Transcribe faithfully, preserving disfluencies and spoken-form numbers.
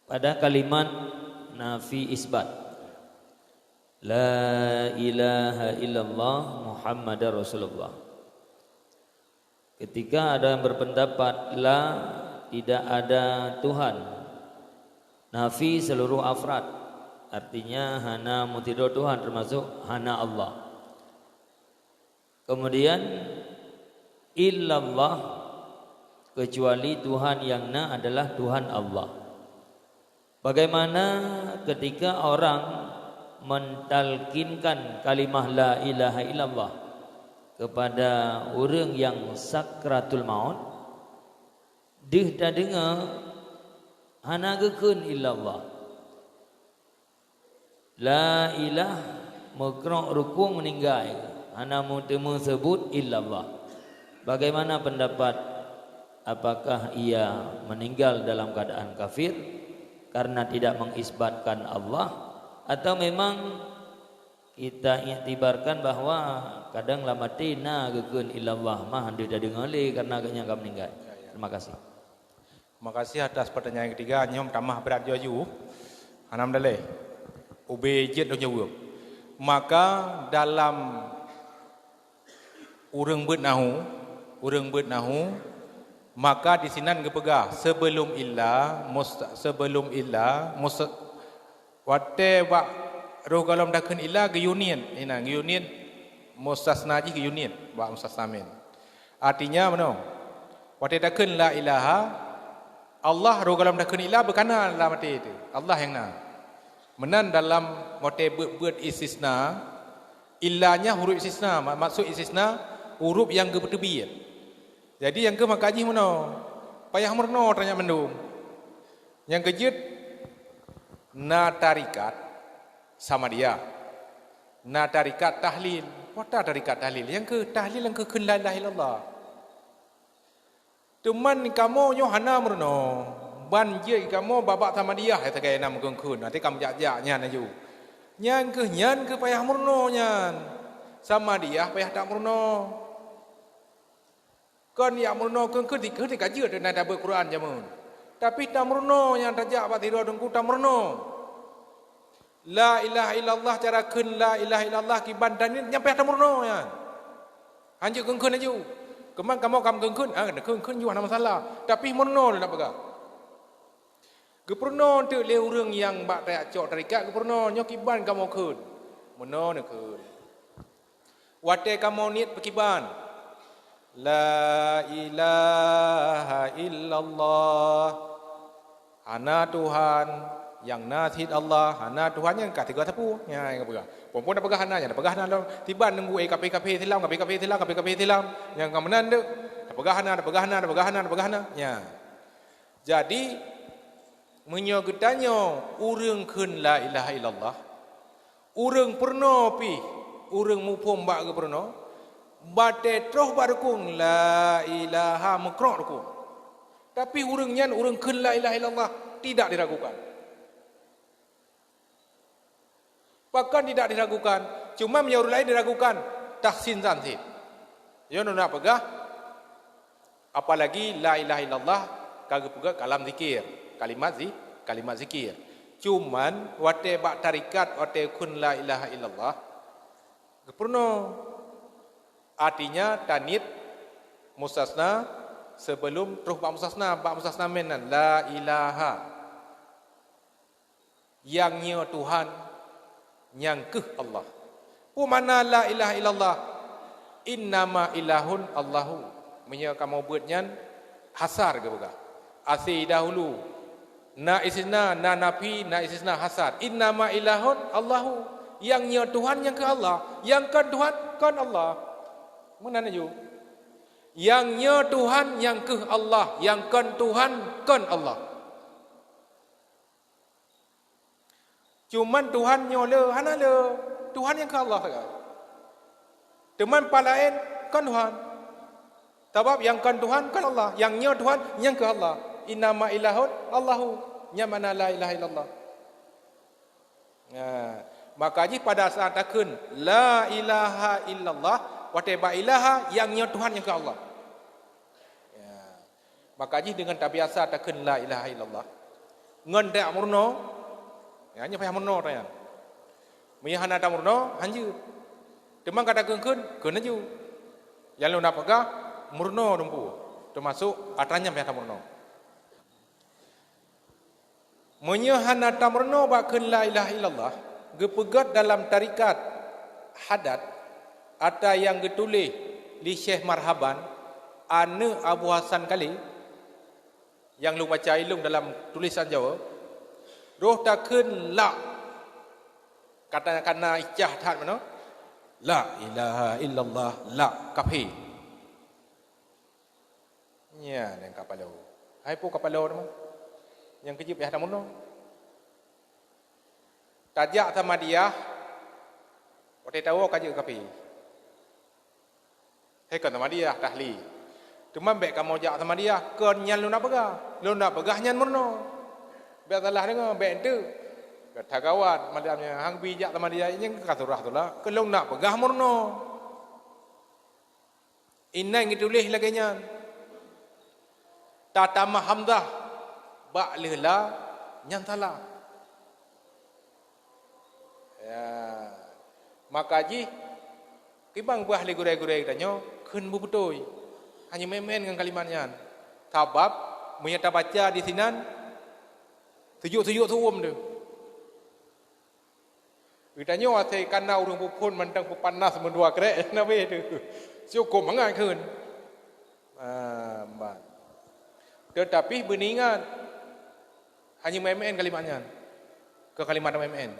Pada kalimat nafi isbat, "La ilaha illallah Muhammadar Rasulullah." Ketika ada yang berpendapat, "La, tidak ada Tuhan." Nafi seluruh afrad, artinya hana meusidroe Tuhan, termasuk hana Allah. Kemudian, illallah, kecuali Tuhan yang na adalah Tuhan Allah. Bagaimana ketika orang mentalkinkan kalimah la ilaha illallah kepada ureuëng yang sakratul maut? Deuh tadeungoe hana geukheun illallah. La ilah meukrok rukung meuninggai, hana meuteumé seubut illallah. Bagaimana pendapat, apakah ia meninggal dalam keadaan kafir karena tidak mengisbatkan Allah, atau memang kita iktibarkan bahwa kadang lam até na geukheun illallah mah hana tadeungoe lé karena agaknya ka meuninggai? Terima kasih. Makasih atas pertanyaan yang ketiga, nyoe tamah brat ju-aju. Hana meudaléh. Ubé jeuet lôn jaweueb. Maka dalam ureuëng beuet nahu, ureuëng beuet nahu, maka disinan geupeugah, sebelum illa, mus-, sebelum illa, mus-, watée bak roh gohlom takheun illa geuyue niet, inan geuyue niet, mustasna jih geuyue niet bak mustasna min. Artinya meunoe, watée takheun la ilaha, Allah roh gohlom takheun illa beukana lam até teuh, Allah nyang na. Meunan dalam watée beuet-beuet istisna, illa nyan huruf istisna, ma-, maksud istisna huruf nyang geupeuteubiet. Jadi nyang keuh maka jih meunoe, payah meurunoe tanyoe mandum. Nyang keujeuet, na tarikat Samadiyah, na tarikat tahlil. Peue tarikat tahlil? Nyang keuh tahlil nyang keuh kheun la ilaha illallah. Teuma kamoe nyoe hana meurunoe, ban jeuet kamoe babah Samadiyah nyang sagai na meukheun-kheun, até ka meujak-jak nyan laju. Nyang keuh nyan keuh payah meurunoe nyan. Samadiyah payah that meurunoe. Kon jak meurunoe kheun-kheun dikeue ka jeuet na tabeuet Quran jameun. Tapi tameurunoe nyang tajak bak sidroe teungku tameurunoe. La ilaha illallah, cara kheun la ilaha illallah kiban dan nyan payah tameurunoe nyan. Hanjeuet kheun-kheun laju. Keuman kamoe ka meukheun-kheun, ah, kheun-kheun ju hana masalah. Tapi meurunoe lôn na peugah. Geupeurunoe teuk lé ureuëng nyang bak tajak cok tarikat geupeurunoe nyoe kiban kamoe kheun. Meunoe neukheun. Watée kamoe niet peukiban, "La ilaha illallah." Hana Tuhan nyang na cit Allah, hana Tuhan nyang ka tiga sapeue. Nyan nyang peugah. Phon-phon na peugah hana, nyang na peugah hana lom. Tiban nunggu, eh, kafé-kafé Islam, kafé-kafé Islam, kafé-kafé Islam. Nyang ka meunan tu, na peugah hana, na peugah hana, na peugah hana, na peugah hana. Nyan. Jadi, meunyoe geutanyoe ureuëng kheun la ilaha illallah, ureuëng peurunoe pih, ureuëng muphom bak geupeurunoe, batée troh bak rukung la ilaha meukrok rukung. Tapi ureuëng nyan ureuëng kheun la ilaha illallah, tidak diragukan. Pakon tidak diragukan? Cuma meunyoe ureuëng laén diragukan, tahsin zan cit. Nyoe na peugah, apalagi la ilaha illallah ka geupeugah kalam zikir, kalimat zi-, kalimat zikir. Cuman watée bak tarikat, watée kheun la ilaha illallah, geupeurunoe. Artinya taniet mustasna sebelum troh bak mustasna, bak mustasna min nyan, la ilaha. Nyang nyoe Tuhan, nyang keuh Allah. Peue makna la ilaha illallah? Innama ilahun Allahu. Meunyoe kamoe beuet nyan hasar geupeugah. Asai dahulu. Na istisna, na nafi, na istisna hasar. Innama ilahun Allahu. Nyang nyoe Tuhan nyang keuh Allah. Nyang kon Tuhan kon Allah. Meunan laju. Nyang nyoe Tuhan nyang keuh Allah. Nyang kon Tuhan kon Allah. Cuman Tuhan nyoe le, hana le. Tuhan nyang keuh Allah sagai. Teuma peue laén kon Tuhan. Sabab nyang kon Tuhan kon Allah, nyang nyoe Tuhan nyang keuh Allah. Innama ilahun Allahu. Nyan makna la ilaha illallah. Nah, maka jih pada saat takheun la ilaha illallah, watée bak ilaha nyang nyoe Tuhan nyang keuh Allah. Ya. Maka jih deungon tabiasa takheun la ilaha illallah. Ngon tajak meurunoe, ya, nyoe payah meurunoe tanyan. Meunyoe hana tameurunoe, hanjeuet. Teuma ka takheun-kheun, kheun laju. Nyang lôn na peugah, meurunoe teungku. Teumasok atra nyan payah tameurunoe. Meunyoe hana tameurunoe bak kheun la ilaha illallah, geupeugét dalam tarekat hadat, atra nyang geutuléh lé Syekh Marhaban, aneuëk Abu Hasan Kale, nyang lôn baca ilong dalam tulésan Jawa, roh takheun la, kata kana icah that meunoe, la ilaha illallah, la, kafé. Nyan nyang kapalo. Hai peue kapalo teuma? Nyang keujeuet payah tameurunoe. Tajak Samadiyah, watée tawoe ka jeuet kafé. Hai kon Samadiyah, tahlil. Teuma bék kamoe jak Samadiyah, kon nyan lôn na peugah. Lôn na peugah nyan meurunoe. Bék salah deungoe, bék enteuk. Ka that gawat malam nyan, hang bi jak Samadiyah, nyan ka surah tu lah. Kon lôn na peugah meurunoe. Inan geutuléh lagée nyan. Tatamah hamzah bak lheueh la, nyan salah. Ya. Maka jih, kiban bah lé gurée-gurée geutanyoe kheun beubeutôi. Hana meuén-meuén ngon kalimat nyan. Sabab, meunyoe tabaca disinan, sujut-sujut su'um teuh. Geutanyoe asai kana ureuëng peuphon mantong peupanas meudua krek, na beh teuh. Syukur mangat kheun. Ah, ban. Teutapi beuneuingat, hana meuén-meuén kalimat nyan. Keu kalimat meuén-meuén.